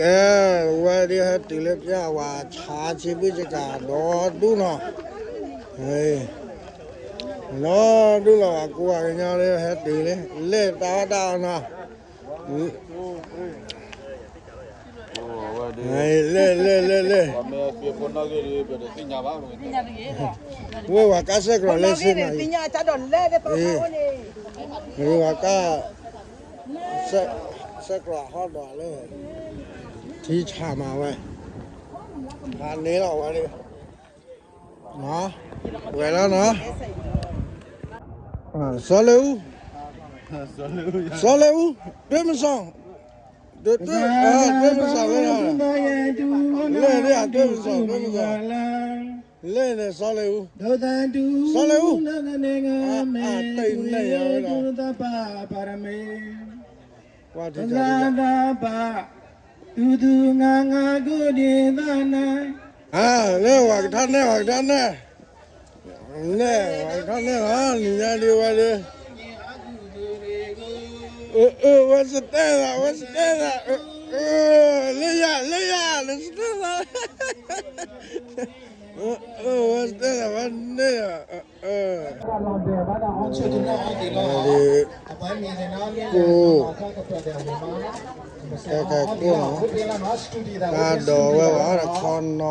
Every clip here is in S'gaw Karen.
ကဲ, ဝဲဒၣ်ဟဲတုၤလၢပျၢ်ဝၤဆါဆံဘုၣ်စကၤဒီဒူၣ်နီၤ, ဒီဒူၣ်လီၤဝၤကူဝၤကညီလၢဟဲတုၤလံ, လဲၣ်တၢ်အီၣ်တၢ်အီနီၤ, လဲၣ်လဲၣ်လဲၣ်လဲၣ်, ဝဲဝၤကါစဲၣ်ကျီၤလၢစ့ၢ်နီၤ, ဝၤကါ စဲၣ်ကျီၤဟီၣ်ဒီးလၢ ထံဆးမးဝဲ, ဖးန့ၢ်လီၤဝဲ, ဝဲလီၤနီၤ, စီၤလ့အူ, စီၤလ့အူ, တွ့မစီၣ်, တွ့မစီၣ်ဝဲ, လဲၣ်ဒၣ် တွ့မစီၣ် တွ့မစီၣ်, လဲၣ်န့ၣ် စီၤလ့အူ, စီၤလ့အူ, တၢ်အံၤလဲၣ်ယၤဝဲလီၤ, ကွၢ်ထံၣ် လၢဝၤကထါနဲၣ် ဝၤကထါနဲၣ်, နဲၣ် ဝၤကထါနဲၣ်လီၤ နံၤညါဒုးဝဲဒုး, အၢ အၢ ဝဲစတဲသး ဝဲစတဲသး, လၢယၤ လၢယၤ လၢစတဲသး, အၢ ဝဲစတဲသး ဝဲန့ၣ်, ကိၢ်ကိၢ်ကိၢ်, တၢ်ဒိးဝဲဝဲအီၣ်တ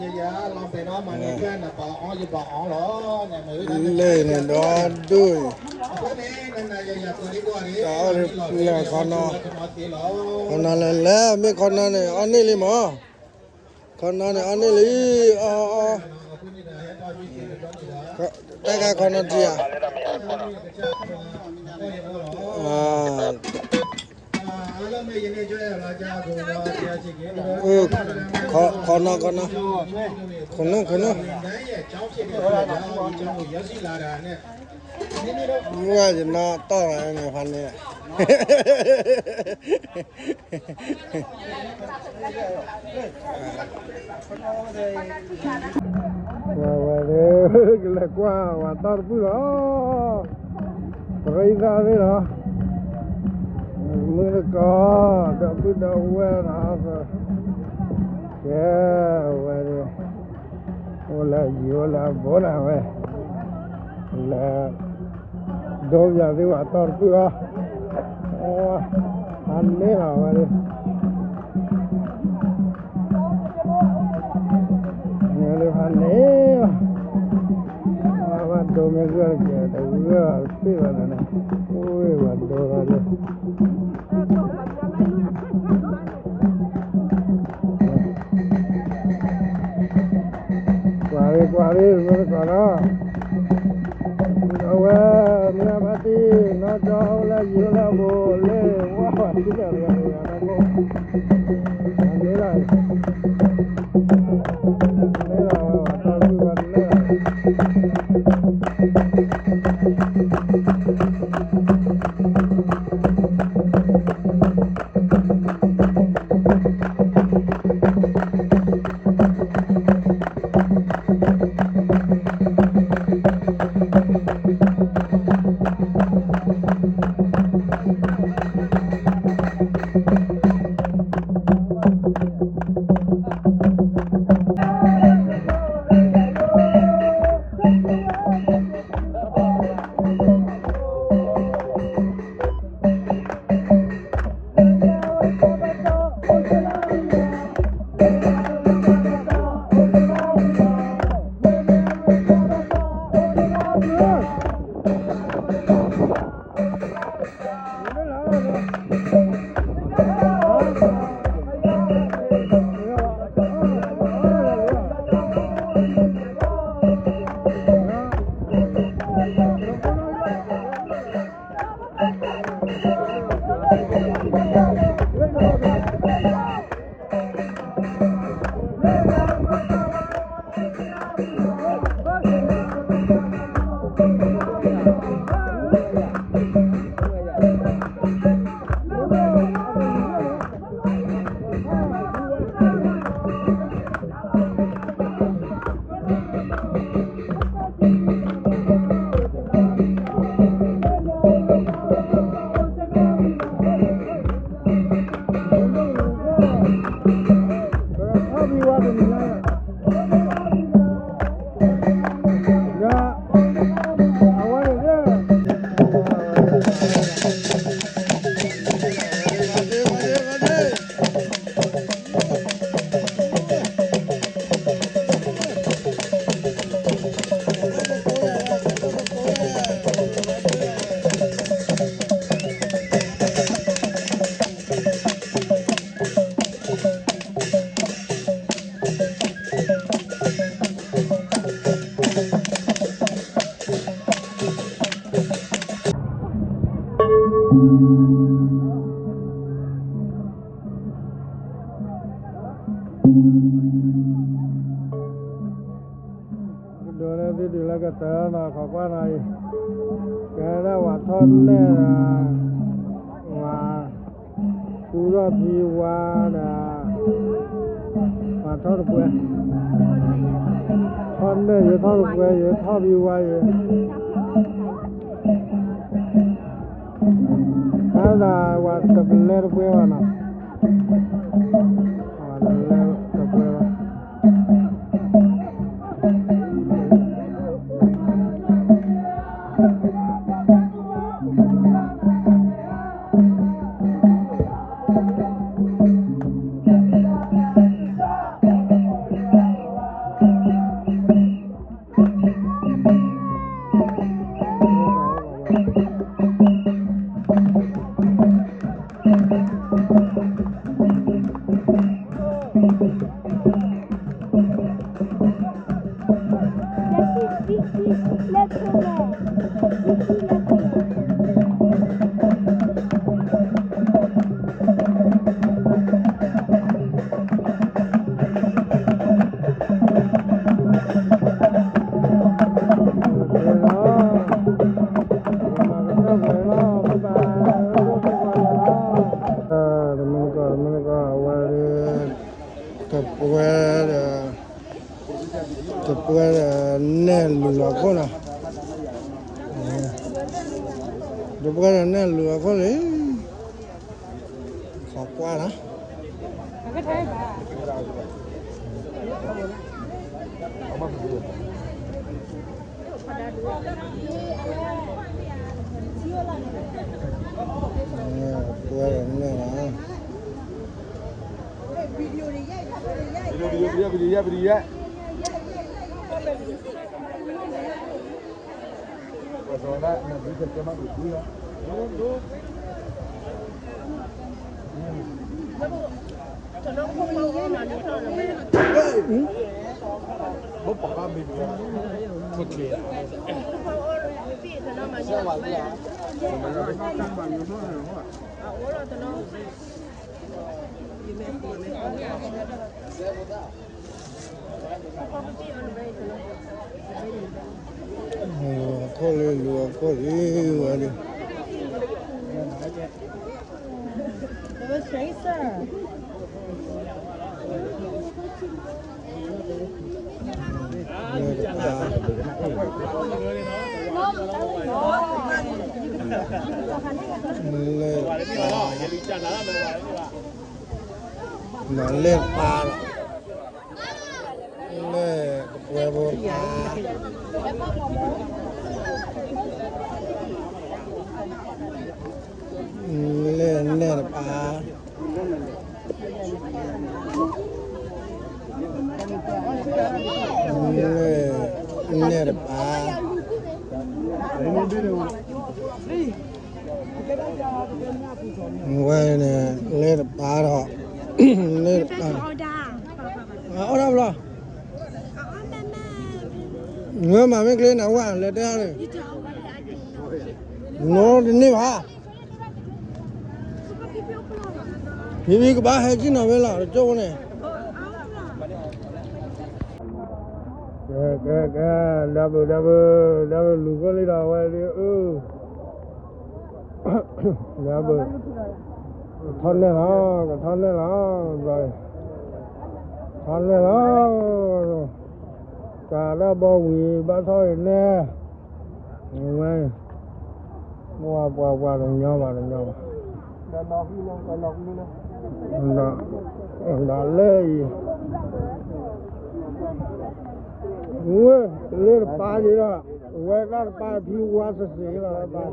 ခီနီၤ, လၢန့ၣ်ဒီဒူၣ်အံၤ, တၢ်အီၣ်လၢခီနီၤ, ခီနီၤလဲၤလဲၤ မ့ၢ်ခီနီၤန့ၣ် အီၣ်န့ၢ်လံမး, ခီနီၤန့ၣ် အီၣ်န့ၢ်လံ, အီၣ်အီၣ်, တၢ်ခါခီနီၤထံဧါ, ခီနီၤ ခီနီၤ, ခိၣ်နူာ် ခိၣ်နူာ်, မ့ၢ်ယနီၢ်တီၢ်လၢန့ၣ်ဖးန့ၣ် ဝဲဝဲဒၣ် ကလဲၤကွၢ်ဝဲတီၢ်တဖုလီၤ, ပရံသးသ့ၣ်လီၤ, မုၢ်တကိး ဒီပုၢ်ဒီဝဲၢ်လီၤ, ကဲဝဲဒၣ် အိၣ်လၢယံၤအိၣ်လၢအဘူးဒၣ်ဝဲ, လဲၤ ဒိပယၤသ့ၣ်ဝဲတီၢ်တဖုလီၤ, ဖးန့ၢ်လီၤဝဲဒၣ်, န့ၣ်ဖးန့ၢ်လီၤ, ဘၣ်ဒိမ့ၢ်ဂၢၢ်တကဲး တဂၢၢ်ဘၣ်တသ့ဘၣ်န့ၣ်, အိၣ်ဝဲဘၣ်ဒိလီၤဒၣ် ကွၢ်ရ့ၣ်ကွၢ်ရ့ၣ် မ့ၢ်တကိးလီၤ, အဝဲ မ့ၢ်အဖါတံၢ် နီၢ်ကၠီအိၣ်လၢယံၤအိၣ်လၢအဘူး လၢဝဲဝဲတံၢ်တဂၤတဂၤနီၢ်ကိၣ်, မ့ၢ်လီၤ, မ့ၢ်လီၤ တၢ်ဘုၣ်ဝဲတလဲၣ်လီၤ. ဒိးန့ၢ်သုဒုးလၢကတၢၢ် နီၤ ခိးကွၢ်နီၤအံၤ, ကဲဒၣ်ဝၤထီၣ်နဲၣ်ဒီး ဝၤ ကူထီၣ်ဖံဝါဒီး ဝၤထီၣ်တပှဲၤ, ထီၣ်နဲၣ်ယဲ ထီၣ်တပှဲၤယဲ ထီၣ်ဖံဝါယဲ, တၢ်သးဝၤတပလဲတပှဲၤဘၣ်နီၤ, ဝၤတပလဲတပှဲၤဘၣ်. တမုၢ်နကီၢ် တမုၢ်နကီၢ် အဝဲဒၣ် တပှဲၤဒီး တပှဲၤဒီးနဲၣ်လူၤလီၤခိၣ်နီၤ, တပှဲၤဒီးနဲၣ်လူၤလီၤခိၣ်လံ, ခိးကွၢ်နီၤ. ပှဲၤဒီးနဲၣ်လီၤ. ခိၣ်လၢလူၤအခိၣ်လံဝဲဒၣ်. လဲၢ်တပၤ, လဲၢ်တပၤ, မၤလဲၢ်တပၤလီၤ. လဲၢ်တပှဲၤဖိတပၤ, လဲၢ်နဲၣ်တပၤ, လဲၢ်နဲၣ်တပၤ. ဝဲန့ၣ် လဲၢ်တပၤဒီး လဲၢ်တပၤ, အီၣ်ဒၣ်ဘျီ, ဝဲမၤမ့ၢ်ကျဲနၤဝဲ လဲၤတဲန့ၣ်, နီတန့ၢ်ဘၣ်, ဖံဖံကဘၣ်ဟဲက့ၤနီၤဝဲလီၤ တကၠိၢ်ဝဲန့ၣ်. ကဲ ကဲ ကဲ, ဒၣ်ဘုး ဒၣ်ဘုး ဒၣ်ဘုး လူၤခိၣ်လံဒီး အဝဲဒၣ်အု, ဒၣ်ဘုး, ကထီၣ်နဲၣ်လီၤ ကထီၣ်နဲၣ်လီၤ, ထီၣ်နဲၣ်လီၤ, ကးဒၣ်ဘီဝံၤ ဘၣ်ထီၣ်အံၤနဲၣ်, ဝဲ, ပှၤ ပှၤ ပှၤတညီဘၣ် တညီဘၣ်, ဒီးလၢအံၤ, ဝဲလၢတပာ်က့ၤဒီး ဝဲဒၣ်တပာ်ဖံဝါစ့ၢ်စ့ၢ်လီၤ,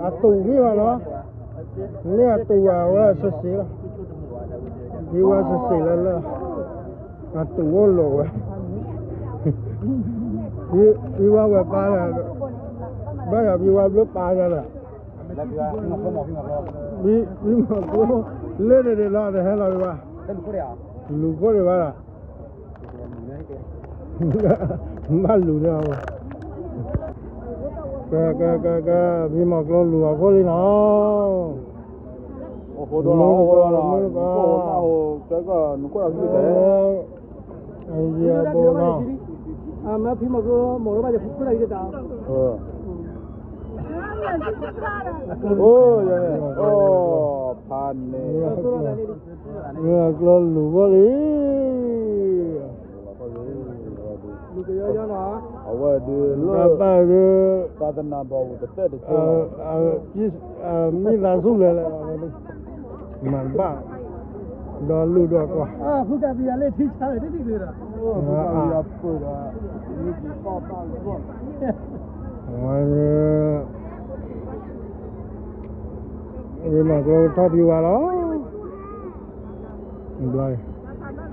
အတူၢ်မ့ၢ်ဘၣ်နီၤ, မ့ၢ်အတူၢ်ဘၣ်ဝဲစ့ၢ်စ့ၢ်လီၤ, ဖံဝါစ့ၢ်စ့ၢ်လၢလၢ အတူၢ်အိၣ်လိာ်ဝဲ, ဖံဝါဝဲပာ်လၢ ဘၣ်ယၤဖံဝါဘျၢပာ်ယၤလၢ ဖံမီၤကျိ လၢန့ၣ်န့ၣ်လီၤ တဟဲလီၤဒံးဘၣ်, လူၤခိၣ်ဒံးဘၣ်ဒီး ဘၣ်လူၤန့ၣ်, ကဲ ကဲ ကဲ ကဲ ဖံမီၤကျိလူၤအီၤခိၣ်လံနီၤ, အိၣ်ဒီး မုၢ်ကီၢ် နခိၣ်နၢ်ဟူ ကဲကီၢ် နခိၣ်နၢ်ဟူတၢ် အယံၤအဘူးနီၤ, မ့ၢ်ဖံမီၤကျိ မီၤကျိဘၣ်ယခိၣ်တၢ်ဂ့ၤတၢ် အိၣ်ယၤန့ၣ် အိၣ်ဖးန့ၣ် ကျိလူၤဂီၢ်လံ, အဝဲဒုးလၢ ဘၣ်ဒုး သာသနာတော်ကို တစ်သက်တစ်ကျွန်း မိသားစုလဲၣ်လဲၣ် မၤဘၣ် ဒီးလူၤဒီးကွၢ် ဖုကပယၤလၢထံဆါလၢတထံၣ်ကလၢၤဒီး ဖုကပယၤပၢၢ်ဒီး ဝဲ ဝံၤ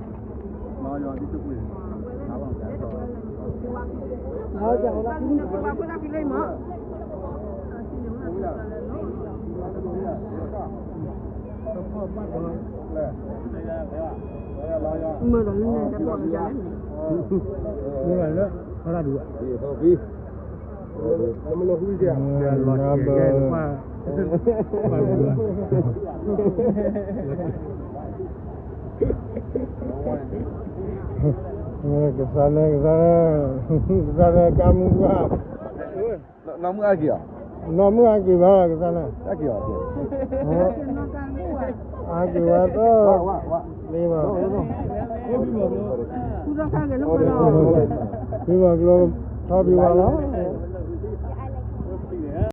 မီၤကျိထီၣ်ဖံဝါလီၤ, ဘျီ မ့ၢ်လၢ အရၣ်ဒူၣ်ဘၣ် ကစၢ်န့ၣ် ကစၢ်န့ၣ် ကစၢ်န့ၣ် ကါမူကွၢ် နီၢ်မုၢ်အါက့ၤအီၤ, နီၢ်မုၢ်အါက့ၤဘၣ် ကစၢ်န့ၣ်, အါက့ၤဝဲသၢ, မ့ၢ်ဘၣ်, ဖံမီၤကျိ ထီၣ်ဖံဝါလီၤ